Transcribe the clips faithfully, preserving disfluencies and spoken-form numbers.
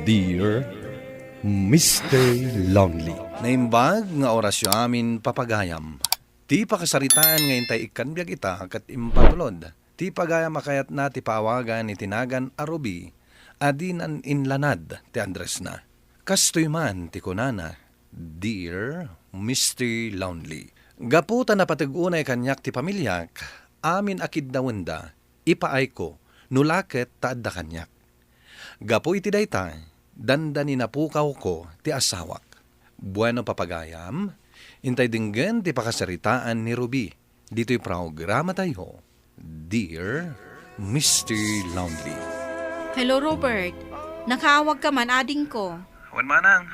Dear Mister Lonely. Naimbag nga orasyo amin, papagayam. Ti pakasaritaan nga intay ikkan biag ita ket impatulod ti pagayam a kayatna ti paawagan iti nagan a Ruby a dinan inlanad ti addressna. Kastoy man ti kunana, "Dear Mister Lonely, gapu ta napateg unay kaniak ti pamiliak, amin a kiddawenda, ipaayko, no la ket ta adda kaniak. Gapu iti dayta, dandani napukawko ti asawak." Bueno, papagayam, intay denggen ti pakasaritaan ni Ruby ditoy programatayo, Dear Mister Lonely. Hello, Robert. Nakaawag ka man, adingko. Wen, manang.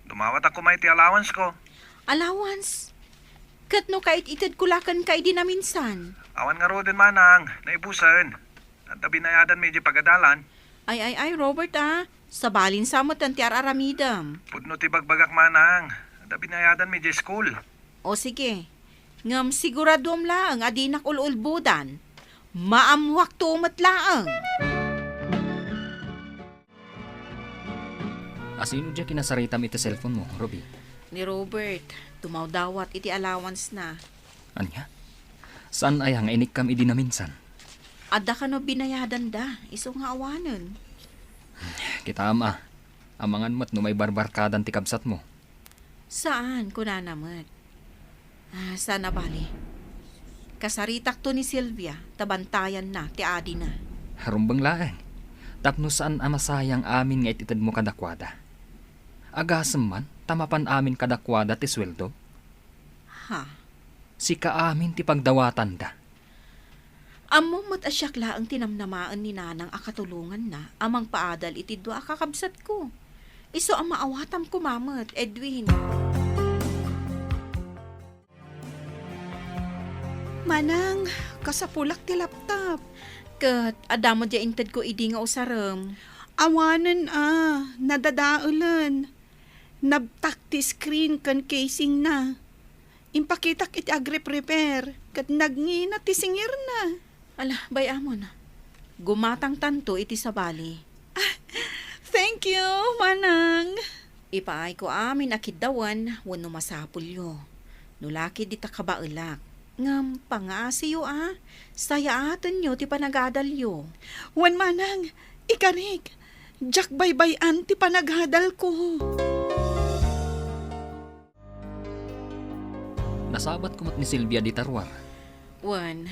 Dumawatak koma iti allowance ko. Allowance? Ket no kait-itedko la kenka idi naminsan? Awan ngaruden, manang. Naibusen. Adda binayadanmi idiay pagadalan. Ay, ay, ay, Robert, ah. Sabalin sa met ti ar-aramidem. Pudno ti bagbagak, manang. Adda binayadanmi idiay school. O sige. Ngem siguraduem laeng a dinak ul-ulbodan. Maammuakto met laeng. Asino diay kinasaritam iti cellphone mo, Ruby? Ni Robert, dumawdawat iti allowance na. Ania? Saan aya nga inikkam idi naminsan? Adda kano binayadanda, isu nga awanen. Kitaem a, amangan met no maibarbarkadan ti kabsatmo. Saan, kunana met. Ah, saan a bale. Kasaritakto ni Silvia, ta bantayanna ti adina. Harumbeng laeng, tapno saan a masayang amin nga it-itedmo kadakuada. Agasem man, ta mapan amin kadakuada ti sueldo. Ha? Sika amin ti pagdawatanda. Ammom met a siak laeng ti namnamaen ni nanang a katulonganna a mangpaadal iti dua a kakabsatko. Isu a maawatam koma met, Edwin. Manang, kasapulak ti laptop. Ket adda met diay intedko idi nga usarem. Awanen a, nadadaelen. Nabtak ti screen ken casingna. Impakitak iti agrep-repair, ket nagngina ti singirna. Ala, bay-amon. Gumatangtanto iti sabali. Ah, thank you, manang. Ipaayko amin a kiddawen wenno masapulyo. No la ketdi ta kabaelak. Ngem pangaasiyo a, sayaatenyo ti panagadalyo. Wen manang, ikarik, diak baybay-an ti panagadalko. Nasabatko met ni Silvia dita ruar. Wen,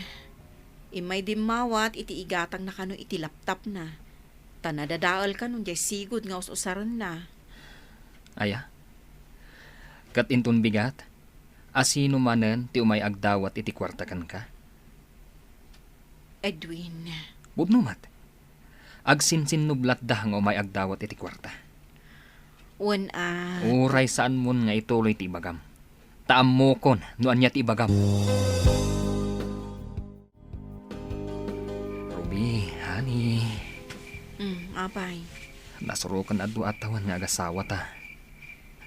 immay dimmawat iti igatangna kano iti laptopna, ta nadadael kano diay sigud nga us-usarenna. Aya? Ket inton bigat, asino manen ti umay agdawat iti kuarta kenka? Edwin. Pudno met. Agsinsinnublatda nga umay agdawat iti kuarta. Wen a. Uray saanmon nga ituloy ti ibagam. Ta ammokon no ania ti ibagam. Ruby, honey. Mm, apay. Nasuroken a dua a tawen nga agasawata.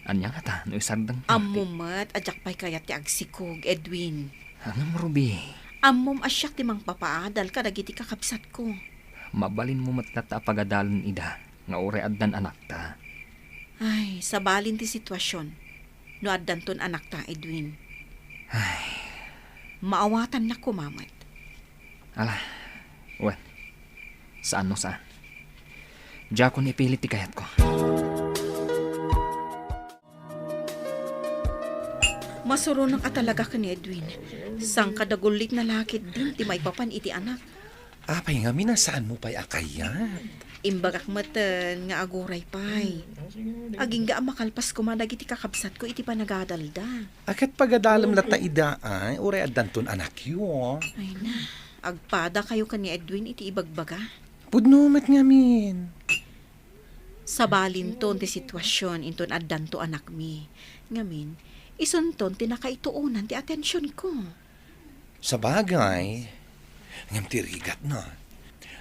Ania ngata no isardengta? Ammom met a diak pay kayat ti agsikog, Edwin. Ngem, Ruby. Ammom a siak ti mangpapaadal kadagiti kakabsatko. Mabalinmo met latta a pagadalen ida nga uray addan anakta. Ay, sabalin ti sitwasion no addanton anakta, Edwin. Ay. Maawatannak koma met. Ala, wen, saan no saan. Diakon ipilit ti kayatko. Masuronak a talaga ken ni Edwin. Sangkadagullit na la ketdin ti maipapan iti anak. Apay ngamin a saanmo pay a kayat? Imbagak metten nga aguray pay. Agingga a makalpas koma dagiti kakabsatko iti panagadalda. A ket pagadalem latta ida ay, uray addanton anakyo. Ay na, agpadakayo ken ni Edwin iti ibagbaga. Pudno met ngamin. Sabalinton ti situasion inton addanto anakmi. Ngamin, isunton ti nakaituonan ti atensionko. Sabagay, ngem ti rigatna.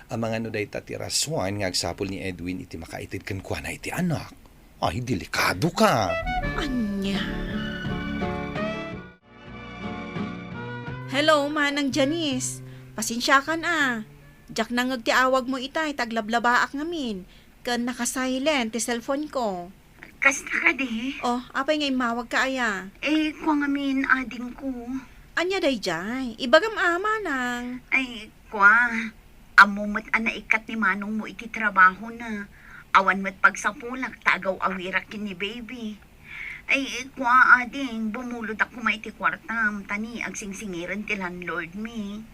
Amangan no dayta ti rason nga agsapul ni Edwin iti makaited kenkuana iti anak. Ay, delikado ka. Ania? Hello, Manang Janice. Pasensiakan a. Diak nangngeg ti awagmo itay ta aglablabaak ngamin. Ken naka-silent ti cellphone ko. Kasta kadi? Oh, apay nga immawagka aya? Eh, kua ngamin adingko. Ania daydiay? Ibagam a, manang. Ay, kua, ammo met a naikkat ni manongmo iti trabahona. Awan met pagsapulak ta agaw-awirak ken ni baby. Ay, kua, ading, bumulodak koma iti kuartam, ta ni agsingsingiren ti landlord mi.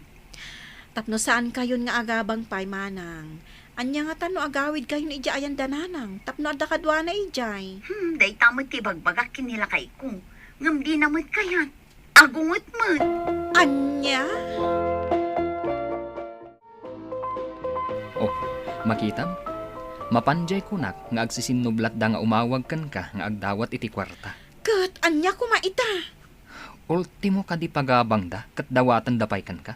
Tapno saankayon nga agabang pay, manang, ania ngata no agawidkayon idiay ayan da nanang tapno adda kaduana idiay? Hmm, dayta met ti ibagbagak ken ni lakayko. Ngem dina met kayat. Agunget met. Ania? Oh, makitam? Mapan diay kunak nga agsisinnublatda nga umawag kenka nga agdawat iti kuarta. Ket ania koma ita? Ultimo kadi pagabangda ket dawatenda pay kenka?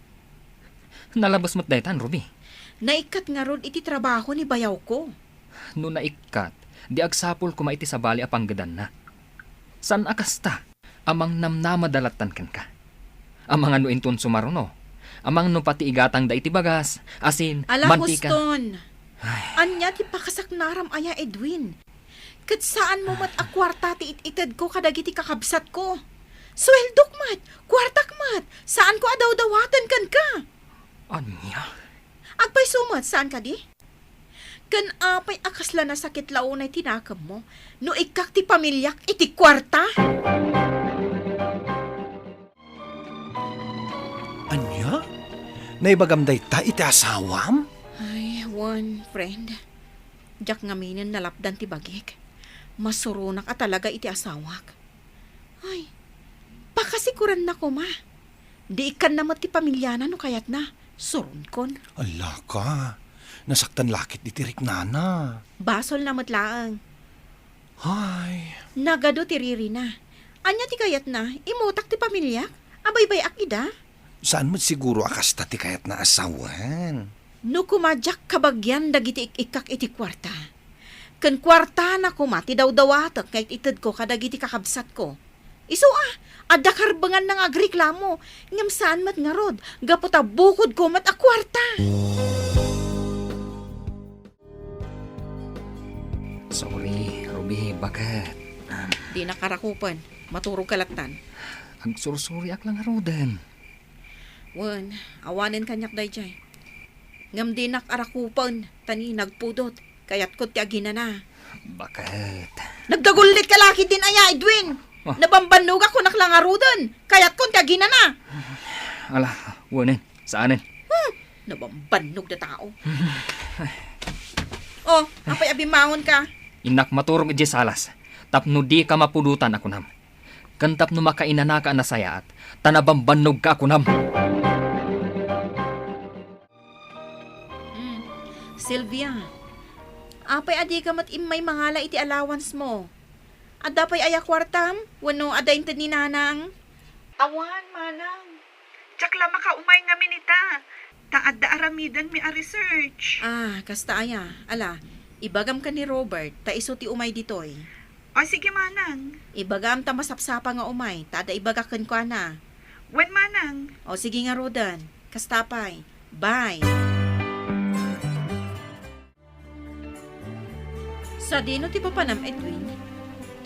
Nalabes met daytan, Ruby. Naikkat ngarud iti trabaho ni bayawko. No naikkat, di agsapul koma iti sabali a panggedanna. Saan a kasta? Amangnamnamada lattan kenka. Amangan no inton sumaruno. Amangan no pati igatangda iti bagas, asin, Ala, mantika. Huston! Ay. Ania ti pakasaknaram aya, Edwin? Ket saanmo met a kuarta ti it-itedko kadagiti kakabsatko. Sueldok met, kuartak met, saanko a dawdawaten kenka. Ania? Agpayso met, saan kadi? Ken apay a kasla nasakit la unay ti nakemmo no ikkak ti pamiliak iti kuarta? Ania? Naibagam dayta iti asawam? Ay, wen, friend. Diak ngaminen nalapdan ti bagik. Masuronak a talaga iti asawak. Ay, pakasikuranna koma. Di ikkanna met ti pamiliana no kayatna. Suronkon. Allaka, nasaktan lakit iti riknana. Basolna met laeng. Ay. Nagadu ti ririna. Ania ti kayatna? Imutak ti pamiliak? Abaybay-ak ida? Saan met siguro a kasta ti kayatna a sawen? No koma diak kabagian dagiti ik-ikkak iti kuarta, ken kuartana koma ti dawdawatek nga it-itedko kadagiti kakabsatko. Isu a, adda karbenganna nga agreklamo, ngem saan met ngarud, gapu ta bukodko met a kuarta. Sorry, Ruby, baket. Dinak arakupen. Maturogka lattan. Agsursuriak la ngaruden. Wen, awanen kaniak daydiay. Ngem dinak arakupen, ta ni nagpudot. Kayatkon ti aginana. Baket. Nagdagullitka la ketdin aya, Edwin? Ah. Nabambannogak kunak la ngaruden. Kayatkon ti aginana. Ala, wenen. Saanen. Hmm, nabambannog da tao. Oh, apay a bimmangonka? Innak maturog idiay salas, tapno dika mapudotan a kunam. Ken tapno makainanaka a nasayaat, ta nabambannogka a kunam. Hmm. Sylvia, apay a dika met immay mangala iti allowance mo? Adda pay aya kuartam? Wenno adda inted ni Nanang? Awan, Manang. Diak la makaumay ngamin ita. Ta adda aramidenmi a research. Ah, kasta aya. Ala, ibagam ken ni Robert, ta isu ti umay ditoy. O, sige, Manang. Ibagam ta masapsapa nga umay, ta adda ibagak kenkuana. Wen, Manang. O, sige ngaruden. Kasta pay. Bye. Sadino ti papanam, Edwin?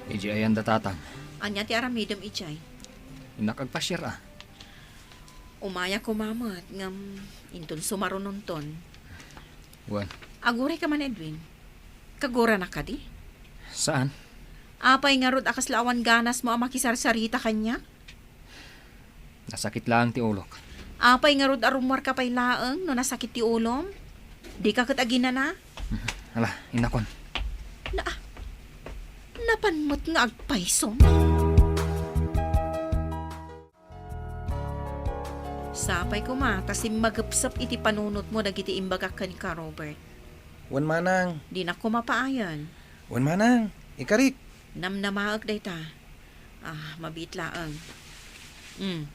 Idiay ayan da Tatang. Ania ti aramidem idiay? Innak agpasiar a. Umayak koma met, ngem inton sumarunonton. Wen. Agurayka man, Edwin. Kaguranak kadi? Saan? Apay ngarud a kasla awan ganasmo a makisarsarita kaniak? Nasakit laeng ti ulok. Apay ngarud a rummuarka pay laeng no nasakit ti ulom? Dika ket aginana? Mhm. Ala, innakon. Na, napan met nga agpayson. Sapay koma ta simmagepsep iti panunotmo dagiti imbagak kenka, Robert. Wen, Manang. Dinak koma paayen. Wen, Manang. Ikarik. Namnamaek dayta. Ah, mabiit laeng. Hmm.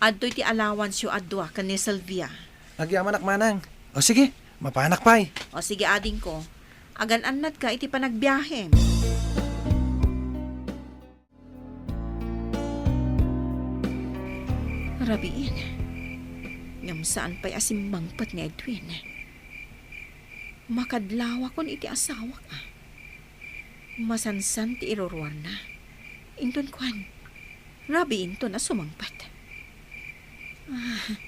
Adtoy ti allowance-yo a dua ken ni Sylvia. Agyamanak, Manang. O sige, mapanak pay. O sige, adingko. Agan-annatka iti panagbiahem. Rabiin. Ngem saan pay a simmangpet ni Edwin. Makadlawakon iti asawak, a. Masansan ti iruruarna. Inton kuan, rabii inton a sumangpet. Ah,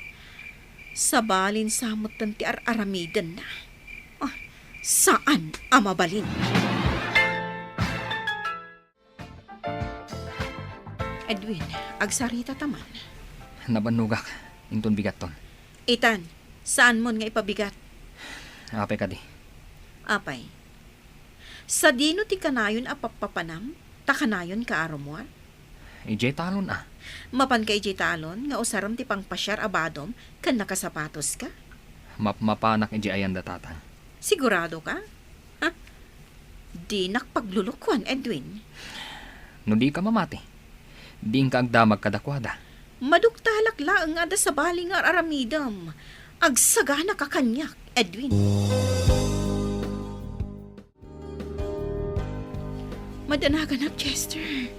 sabalin sa metten ti ar-aramidenna. Ah, saan a mabalin. Edwin, agsarita ta man. Nabannogak, inton bigatton. Itan, saanmon nga ipabigat? Apay kadi? Apay? Sadino ti kanayon a pappapanam, ta kanayonka a rummuar? Idiay talon, a. Mapanka idiay talon nga usarem ti pangpasiar a badom ken nakasapatoska? Mapmapanak idiay ayanda, Tatang. Siguradoka? Ha? Dinak paglulukuan, Edwin. No dika mamati, dinka agdamag kadakuada. Maduktalak laeng nga adda sabali nga ar-aramidem. Agsaganaka kaniak, Edwin. Madanaganak, Chester.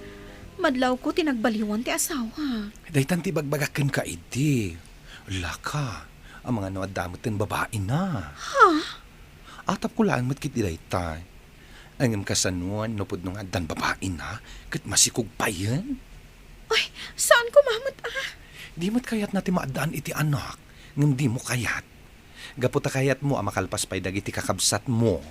Madlawko ti nagbaliwan ti asawa. Daytan ti ibagbagak kenka idi. Laka, amangan no adda metten babaina. Ha? Atapko laeng met ketdi dayta. Ngem kasanoan no pudno nga addan babaina ket masikog payen? Ay, saan koma met, a. Di met kayatna ti maaddaan iti anak, ngem dimo kayat. Gapu ta kayatmo a makalpas pay dagiti kakabsatmo.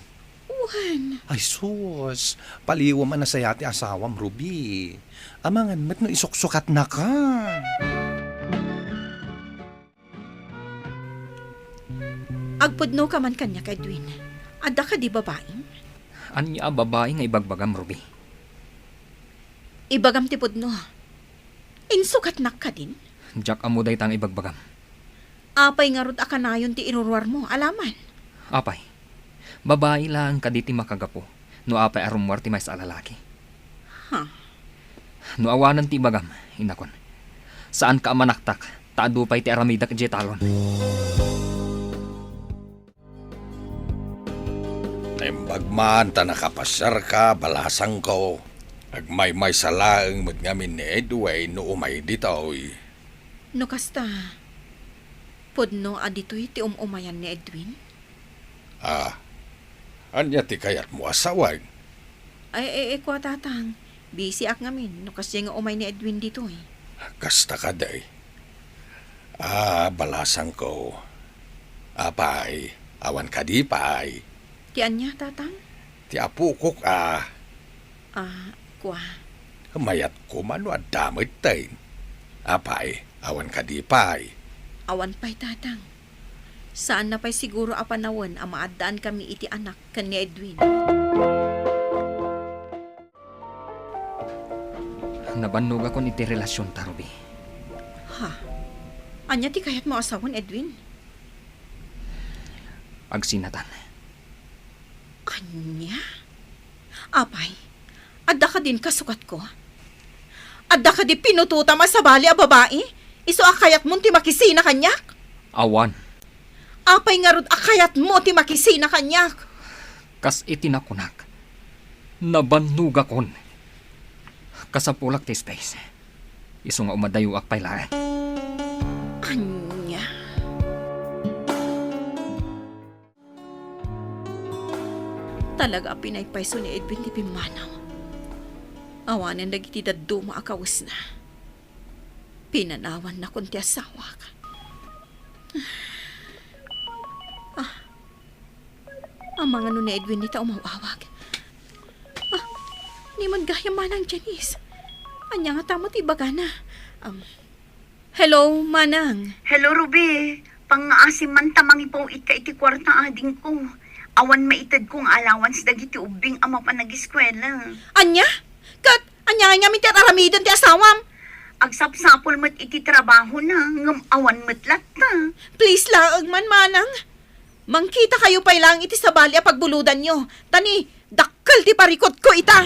Wen. Ay sus, paliwem a nasayaat ti asawam, Ruby. Amangan met no isuksukatnaka. Agpudnoka man kaniak, Edwin. Adda kadi babaim? Ania a babai nga ibagbagam, Ruby? Ibagam ti pudno. Insukatnak kadin? Diak ammo dayta nga ibagbagam. Apay ngarud a kanayon ti iruruarmo, alaman? Apay, babai laeng kadi ti makagapu no apay a rummuar ti maysa a lalaki? Ha? No awanen ti ibagam, inakon, saanka a manaktak ta adu pay ti aramidak idiay talon. Naimbag man ta nakapasiarka, balasangko. Agmaymaysa laeng met ngamin ni Edwin no umay ditoy. No kasta, pudno a ditoy ti um-umayan ni Edwin? Ah, ania ti kayatmo a sawen? Ay, ay, ay, kua, Tatang. Busyak ngamin no kasdiay nga umay ni Edwin ditoy. Kasta kadi. Ah, balasangko. Apay, awan kadi pay? Ti ania, Tatang? Ti apokok a. Ah, kua. Mayat koma no adda metten. Apay, awan kadi pay? Awan pay, Tatang. Saanna pay siguro a panawen a maaddaankanmi iti anak ken ni Edwin. Nabannogakon iti relasionta, Ruby. Ha? Ania ti kayatmo a sawen, Edwin? Agsinatan. Ania? Apay, adda kadin kasukatko? Adda kadi pinutotam a sabali a babai? Isu a kayatmon ti makisina kaniak? Awan. Apay ngarud a kayatmo ti makisina kaniak? Kas iti nakunak, nabannogakon. Kasapulak ti space. Isu nga umadayoak pay laeng. Ania? Talaga a pinaypayso ni Edwin ti pimmanaw. Awanen dagiti dadduma a kawesna. Pinanawannakon ti asawak. Ah, amangan no ni Edwin dita umaw-awag. Ah, ni met gayam Manang Janice. Ania ngata met ti ibagana? Um, Hello, Manang. Hello, Ruby. Pangngaasim man ta mangipaw-itka iti kuarta, adingko. Awan maitedko nga allowance dagiti ubbing a mapan ageskuela. Ania? Ket ania ngay ngamin ti ar-aramiden ti asawam? Agsapsapul met iti trabahona, ngem awan met latta. Please laeng man, Manang. Mangkitakayo pay laeng iti sabali a pagbulodanyo, ta ni dakkel ti parikutko ita.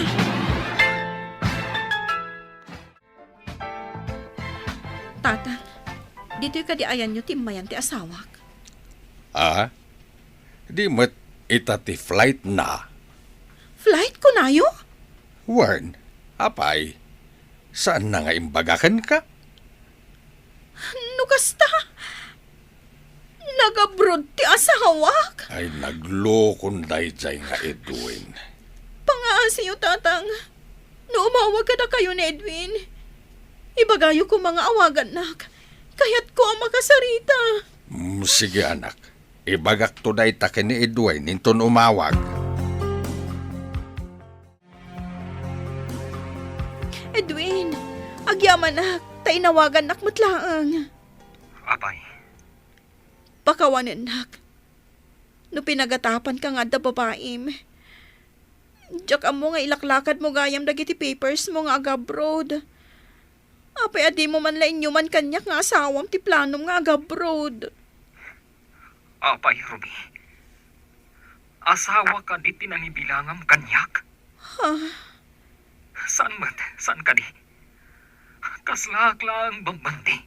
Tatang, ditoy kadi ayanyo ti immayan ti asawak? Ah? Di met ita ti flight na. Flight, kunayo? Wen, apay, saanna nga imbaga kenka? No kasta, Nag-abroad ti asawak? Ay, naglokon daydiay nga Edwin. Pangaasiyo, Tatang. No umawag kadakayo ni Edwin, ibagayo koma nga awagannak. Kayatko a makasarita. Mm, sige, anak. Ibagakto dayta ken ni Edwin inton umawag. Edwin, agyamanak, ta inawagannak met laeng. Apay? Pakawanennak. No pinagatapanka nga adda babaim, diak ammo nga ilaklakadmo gayam dagiti papersmo nga aga-abroad. Apay a dimo man la inyuman kaniak nga asawam ti planom nga aga-abroad? Apay, Ruby? Asawa kadi ti nangibilangam kaniak? Ha? Saan met? Saan kadi? Kaslaak laeng bambanti.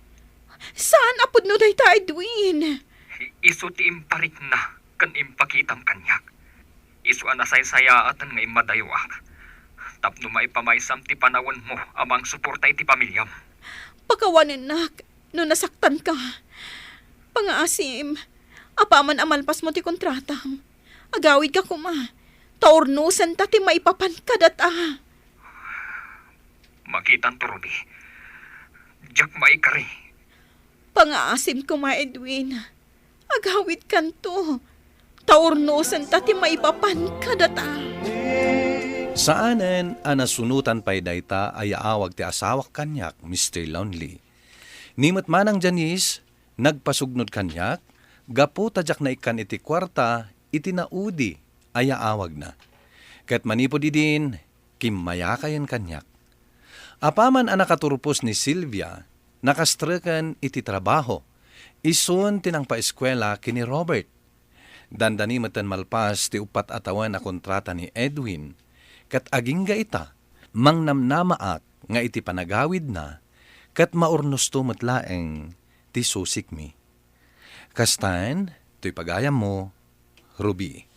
Saan a pudno dayta, Edwin? Isu ti imparikna ken impakitam kaniak. Isu a nasaysayaatan nga immadayuak tapno maipamaysam ti panawenmo a mangsuporta iti pamiliam. Pakawanennak no nasaktanka. Pangaasim, apaman a malpasmo ti kontratam, agawidka koma, ta urnosenta ti maipapan kadata. Makitanto, Ruby. Diak maikari. Pangaasim koma, Edwin. Agawidkanto, ta urnosenta ti maipapan kadata. Saanen a nasunotan pay dayta a yaawag ti asawak kaniak, Mister Lonely. Ni met manang Janice, nagpasugnod kaniak, gapu ta diak naikkan iti kuarta iti naudi a yaawagna. Ket manipud idin, kimmayakayen kaniak. Apaman a nakaturpos ni Silvia, nakastreken iti trabaho, isun ti nangpaeskuela ken ni Robert. Dandani metten malpas ti uppat a tawen a kontrata ni Edwin, ket agingga ita, mangnamnamaak nga iti panagawidna, ket maurnosto met laeng ti susikmi. Kastaen, toy pagayammo, Ruby.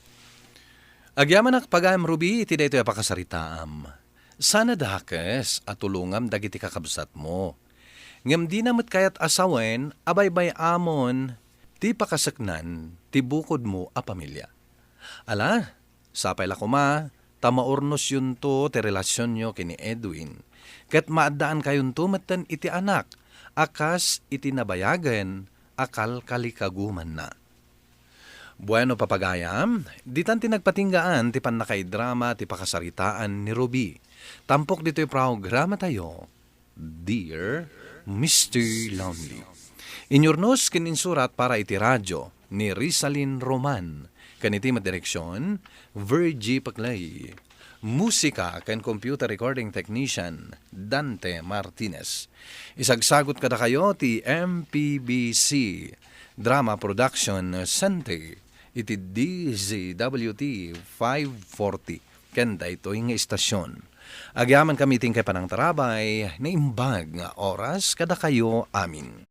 Agyamanak, pagayam Ruby, iti daytoy a pakasaritaam. Saan a dakes a tulongam dagiti kakabsatmo. Ngem dina met kayat a sawen a baybay-amon ti pakaseknan ti bukodmo a pamilia. Ala, sapay la koma ta maurnosyonto ti relasionyo ken ni Edwin, ket maaddaankayo metten iti anak a kas iti nabayagen a kalkalikagumanna. Bueno, papagayam, ditan ti nagpatinggaan ti pannakaidrama ti pakasaritaan ni Ruby. Tampok ditoy programatayo, Dear Mister Lonely. Inyurnos ken insurat para iti radio ni Rizalin Roman, ken iti met direksion, Virgie Paclay. Musika ken computer recording technician, Dante Martinez. Isagsagot kadakayo ti M P B C Drama Production Center iti D Z W T five forty ken daytoy nga istasyon. Agyamankami iti inkay panangtarabay, naimbag nga oras kadakayo amin.